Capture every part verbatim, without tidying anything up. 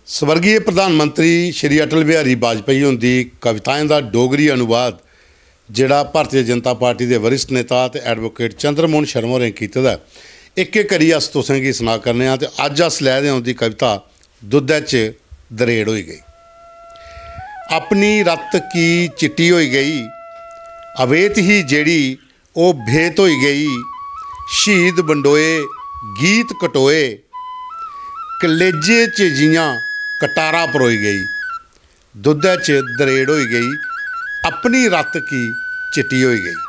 स्वर्गीय प्रधानमंत्री श्री अटल बिहारी वाजपेयी हुंदी कविताएं दा डोगरी अनुवाद, जेह्ड़ा भारतीय जनता पार्टी दे वरिष्ठ नेता ते एडवोकेट चंद्रमोहन शर्मा होरें कीते दा ऐ, इक इक करियै अस तुसें गी सना करने आं। ते अज्ज अस लै दे आं उं'दी कविता दुद्धै च दरेड़ होई गेई। अपनी रत्त की चिट्टी होई गेई, अवेत ही जेह्ड़ी ओह् भेत होई गेई। शहीद बंडोए, गीत कटोए, कलेजे च जि'यां कटारा परोई गेई। दुद्धै च दरेड़ होई गेई, अपनी रत्त की चिट्टी होई गेई।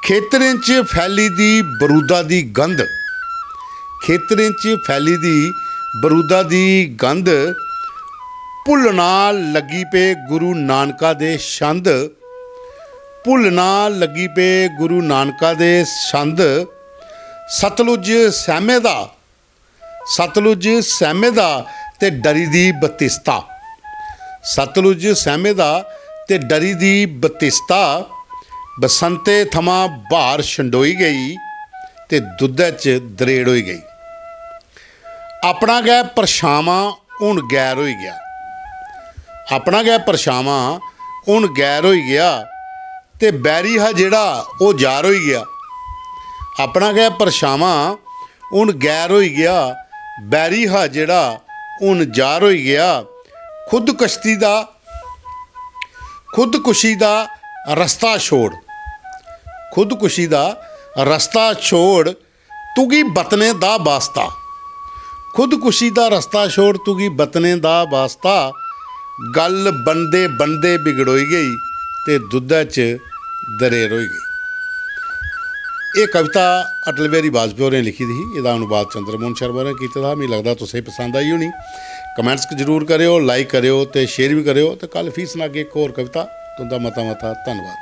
खेतरें च फैली दी बरूदा दी गंध, खेतरें च फैली दी बरूदा दी गंध, भुल्लना लग्गी पे गुरु नानका दे छंद, भुल्लना लग्गी पे गुरु नानका दे छंद। सतलुज सैह्मे दा, सतलुज सैह्मे दा ते डरी दी बतिस्ता, सतलुज सैह्मे दा ते डरी दी बतिस्ता, बसंते थमां ब्हार छंडोई गेई ते दुद्धै च दरेड़ होई गेई। अपना गै परछामां हून गैर होई गेआ, अपना गै परछामां हून गैर होई गेआ, ते बैरी हा जेह्ड़ा ओह् जार होई गेआ। अपना गै परछामां हून गैर होई गेआ, बैरी हा जेह्ड़ा हून जार होई गेआ। खुदकशी दा, खुदकुशी दा रस्ता छोड़, खुदकुशी दा रस्ता छोड़, तुगी बतने दा बास्ता। खुदकुशी दा रस्ता छोड़, तुगी बतने दा बास्ता। गल्ल बनदे बनदे बिगड़ोई गेई ते दुद्धै च दरेर होई गेई। एह् कविता अटल बिहारी वाजपेयी होरें लिखी दी ही। एह्दा अनुवाद चंद्रमोहन शर्मा होरें कीते दा हा। मिगी लगदा तुसें पसंद आई होनी। कमेंट्स जरूर करेओ, लाइक करेओ ते शेयर बी करेओ। ते कल फ्ही सनागे इक होर कविता। तुं'दा मता मता धन्नवाद।